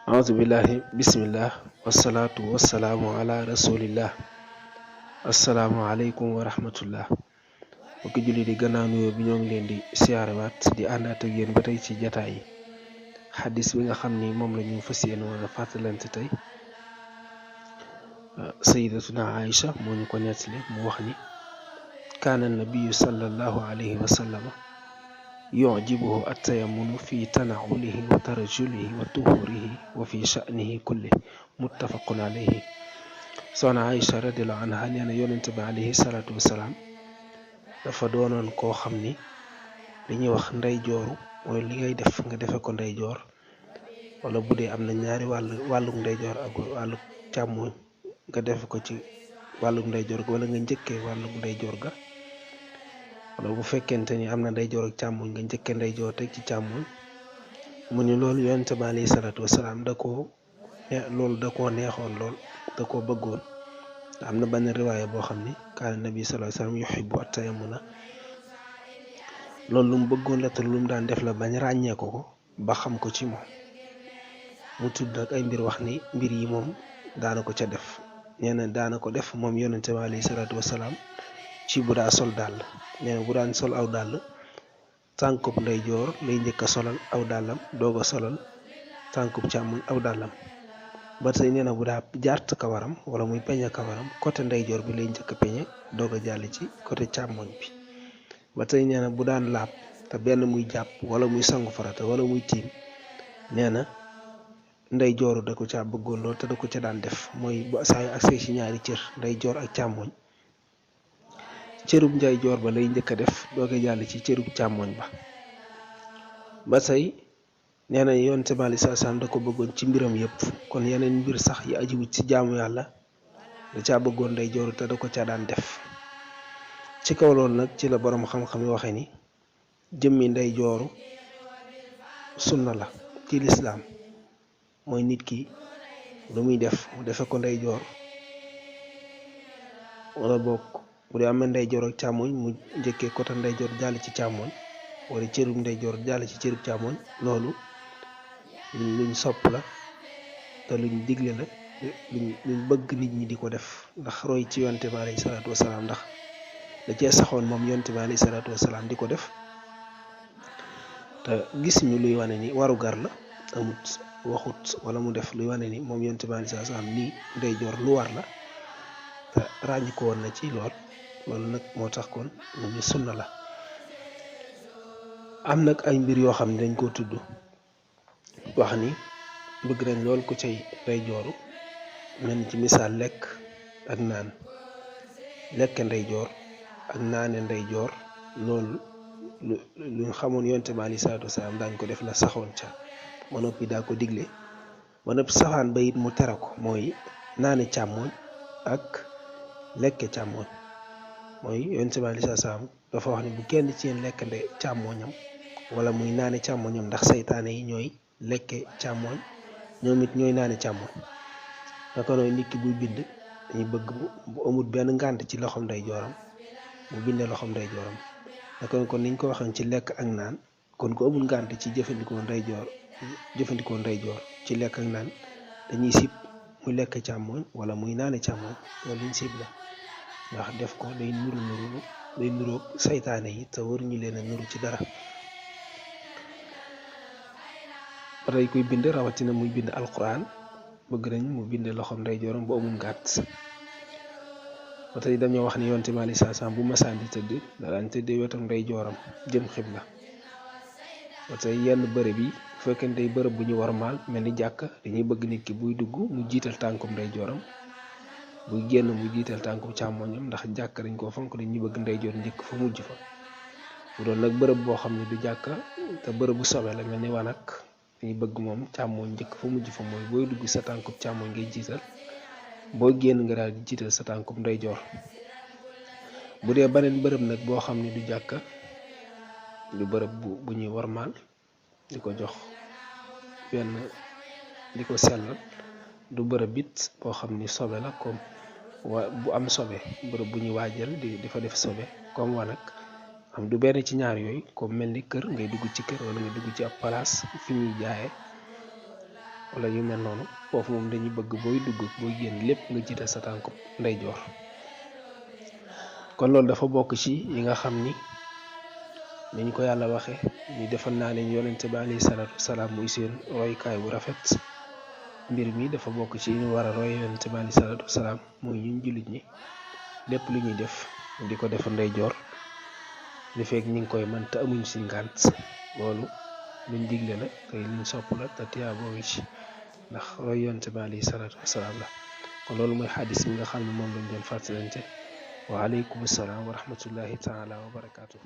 أعوذ بالله بسم الله والصلاة والسلام على رسول الله السلام عليكم ورحمة الله mbokki julli di gannaaw nuyoo bi ñoo ngi leen di siyaarewaat di àndaat ak yéen ba tey ci jataay yi xadis bi nga xam ni moom la ñu fas yéene woon a fàttalante tey sayidatuna Aïcha moo ñu ko nettali mu wax ni kaana nabiyu sallallahu alayhi wa sallama yujibuhu attayamunu fi tanaulihi wa tarajulihi wa tuhurihi wa fi sha'nihi kulli muttafaqun alayhi soxna Aïcha radiallahu anha nee na yonente bi alayhi salaatu wasalaam dafa doonoon koo xam ni li ñuy wax ndeyjooru mooy li ngay def nga defe ko ndeyjoor wala bu dee am na ñaari wàlluk ndeyjoor ak wàlluk càmmoñ nga defe ko ci wàlluk ndeyjoor ga wala nga njëkkee wàlluk ndeyjoor ga wala bu fekkente ni am na ndeyjoor ak càmmoñ nga njëkkee ndeyjoor teg ci càmmoñ mu ni loolu yonente bi alayhi salaatu wasalaam loolu da koo neexoon lool da koo bëggoon am na benn riwaaya boo xam ni kaana nabi sallallahu alayhi wasallam yuhibbu at-tayammuna loolu lu mu bëggoon la te lu mu daan def la bañ ràññee ko ba xam ko ci moom mu tudd nag ay mbir wax ni mbir yi moom daana ko ca def nee na daana ko def moom yonente bi alayhi salaatu wasalaam ci bu daa sol dàll nee na bu daan sol aw dàll tànkub ndeyjoor lay njëkk a solal aw dàllam doog a solal tànkub càmmoñ aw dàllam ba tey nee na bu daa jaart kawaram wala muy peñe kawaram côté ndeyjoor bi lay njëkk a peñe doog a jàll ci côté càmmoñ bi ba tey nee na bu daan laab te benn muy jàpp wala muy sangu farata wala muy tiim nee na ndeyjooru da ko caa bëggoon lool te da ko ca daan def mooy bu saa yu agsee ci ñaari cër ndeyjoor ak càmmoñ cërub ndeyjoor ba lay njëkk a def doog a jàll ci cërub càmmoñ ba tey nee na yonent bi aleyhi salaatu salaam da ko bëggoon ci mbiram yëpp kon yeneen mbir sax yi ajiwut ci jaamu yàlla da caa bëggoon ndeyjooru te da ko caa daan def ci kaw loolu nag ci la boroom xam-xam yi waxee ni jëmmi ndeyjooru sunna la ci lislaam mooy nit ki lu muy def mu defe ko ndeyjoor wala bokk bu dee am na ndeyjoor ak càmmoñ mu njëkkee côté ndeyjoor jàll ci càmmoñ wala cërub ndeyjoor jàll ci cërub càmmoñ loolu luñ sopp la te luñ digle la luñ bëgg nit ñi di ko def ndax roy ci yonte bi alayhi salaatu wasalaam ndax da cee saxoon moom yonte bi alayhi salaatu wasalaam di ko def te gis ñu luy wane ni warugar la amut waxut wala mu def luy wane ni moom yonte bi alayhi salaatu wasalaam nii ndeyjoor lu war la te ràññi ko woon na ci loolu nag moo tax kon ñu sunna la am nag ay mbir yoo xam ne dañ koo tudd wax ni bëgg nañ lool ku cay ndeyjooru mel ci misaal lekk ak naan lekk ndeyjoor ak naane ndeyjoor loolu luñ xamoon yonte bi alayhi salaatu wasalaam daañ ko def la saxoon ca ba noppi daa ko digle ba noppi safaan ba it mu tere ko mooy naane càmmoñ ak lekke càmmoñ mooy yonte bi alayhi salaatu wasalaam dafa wax ne bu kenn ci yéen lekk càmmoñam wala muy naane càmmoñam ndax saytaane yi ñooy lekke càmmoñ ñoom it ñooy naane càmmoñ naka noonu nit ki buy bind dañuy bëgg bu amul benn ngànt ci loxom ndeyjooram mu bindee loxom ndeyjooram naka noonu kon niñ ko waxee ci lekk ak naan kon ku amul ngànt ci jëfandikoo ndeyjoor ci lekk ak naan dañuy sib muy lekk càmmoñ wala muy naane càmmoñ loolu liñ sib la ndax def ko day nuroog saytaane yi te waruñu leen a nuru ci dara ba tey kuy bind rawatina muy bind alquran bëgg nañ mu bind loxoom ndeyjooram bu amul ngàtt ba tey dañoo wax ni yonte bi alayhi salaatu salaam bu masaan di tëdd da daan tëddee wetam ndeyjooram jëm xibla ba tey yenn bërëb yi bu fekkee day bërëb bu ñu warmaal mel ni jàkka dañuy bëgg nit ki buy dugg mu jiital tànkum ndeyjooram buy génn mu jiital tànkum càmmoñam ndax jàkka dañ koo fonk dañuy bëgg ndeyjoor njëkk fa mujj fa bu doon nag bërëb boo xam ne du jàkka te bërëb bu sobe la mel ni wanak dañuy bëgg moom càmmoñ njëkk fa mujj fa mooy booy dugg sa tànkub càmmoñ ngay jiital boo génn nga daal di jiital sa tànkub ndeyjoor bu dee beneen bërëb nag boo xam ne du jàkka du bërëb bu ñuy warmaal di ko jox benn di ko sellal du bërëb it boo xam ni sobe la comme bu am sobe bërëb bu ñuy waajal di fa def sobe comme wanak am du benn ci ñaar yooyu comme mel ni kër ngay dugg ci kër wala nga dugg ci ab place fi ñuy jaaye wala yu mel noonu foofu moom dañuy bëgg booy dugg booy génn lépp nga jiital sa tànku ndeyjoor. kon loolu dafa bokk ci yi nga xam ni niñ ko yàlla waxe ñu defal naa leen yonente bi alayhi salaatu wasalaam muy seen roykaay bu rafet. mbir mi dafa bokk ci ñu war a roy yonente bi alayhi salaatu wasalaam muy ñun jullit ñi lépp lu ñuy def di ko def ndeyjoor li fekk ñi ngi koy mën te amuñ si ngànt loolu luñ digle la te luñ sopp la te tiyaaboo ngi ci ndax roy yonente bi alayhi salaatu wasalaam la. kon loolu mooy xadis bi nga xam ne moom lañ doon fàttalante wa aleykum salaam wa rahmatullahi taala wa barakaatu.